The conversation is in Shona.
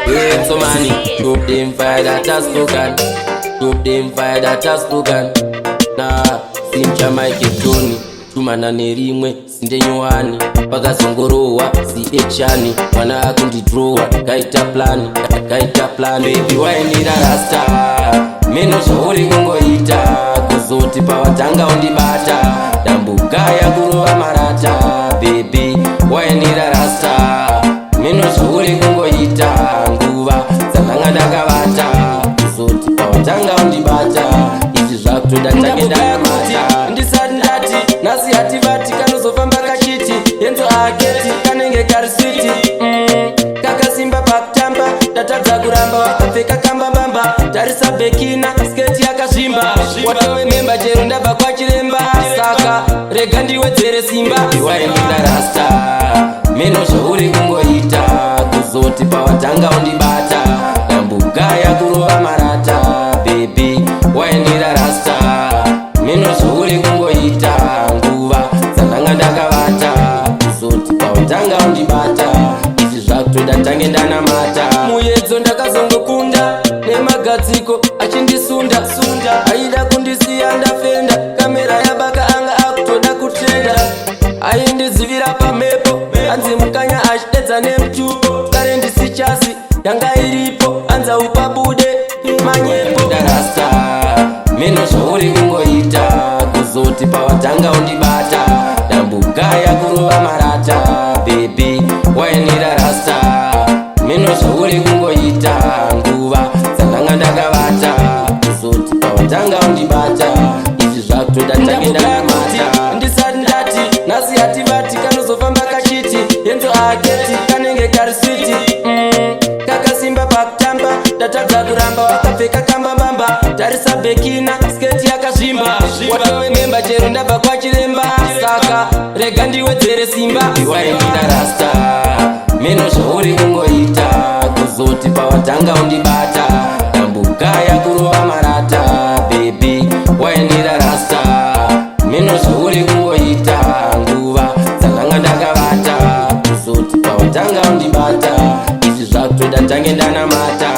Yeah, so many. Drop them fire that has spoken. Drop them fire that has spoken. Nah, simcha Mike Tony. Tumana nerimwe sindenyowani pakazongorohwa siechani mwana akundidrowa kaita plan, kaita plan. Baby, wainira rasta, meno zvauri kungoita. Kuzoti pawatanga undibata, dambugaya kurova marata. Baby, wainira rasta, meno zvauri kungoita. Nguva dzandanga ndakavata, kuzoti pawatanga undibata, izvi zvakutoda tange ndamata. Ndisati ndati nhasi hativati, kanozofamba kachiti yenzo aketi kanenge kari sweet, kakasimba pakutamba, ndatadza kuramba. Wakapfeka kambambamba, tarisa bekina, sketi yakazvimba, watove memba chero ndabva kwachiremba. Saka rega ndiwedzere simba. Wainda rasta, meno zvauri kungoita. Kuzoti pawatanga undibata, dambugaya kurova marata. Baby, waindira rasta, meno zvauri kungoita. Nguva dzandanga ndakavata, kuzoti pawatanga undibata, izvi zvakutoda tange ndanamata. Muyedzo ndakazongokunda nemagadziko achindisunda sunda. Aida kundisiya ndafenda, kamera yabaka, anga akutoda kutenda. Aindizivira pamhepo, anzi mukanya achidedza nemutupo. Kare ndisichasi yanga iripo, anza upabude manyepo. Rasta, meno zvauri kungoita. Kuzoti pawatanga undibata, dambugaya kurova marata. Baby, wainira rasta, meno zvauri kungoita. Nguva dzandanga ndakavata, kuzoti pawatanga undibata, izvi zvakutoda tange ndamata. Ndisati ndati nhasi hativati, kanozofamba kachiti yenzo aketi kanenge kari sweet, kakasimba pakutamba, ndatadza kuramba. Wakapfeka kambambamba, tarisa bekina, sketi yakazvimba, watove memba chero ndabva kwachiremba. Saka rega ndiwedzere simba. Wainda rasta, meno zvauri kungoita. Kuzoti pawatanga undibata, dambugaya kurova marata. Baby, waindira rasta, meno zvauri kungoita. Nguva dzandanga ndakavata, kuzoti pawatanga undibata, izvi zvakutoda tange ndanamata.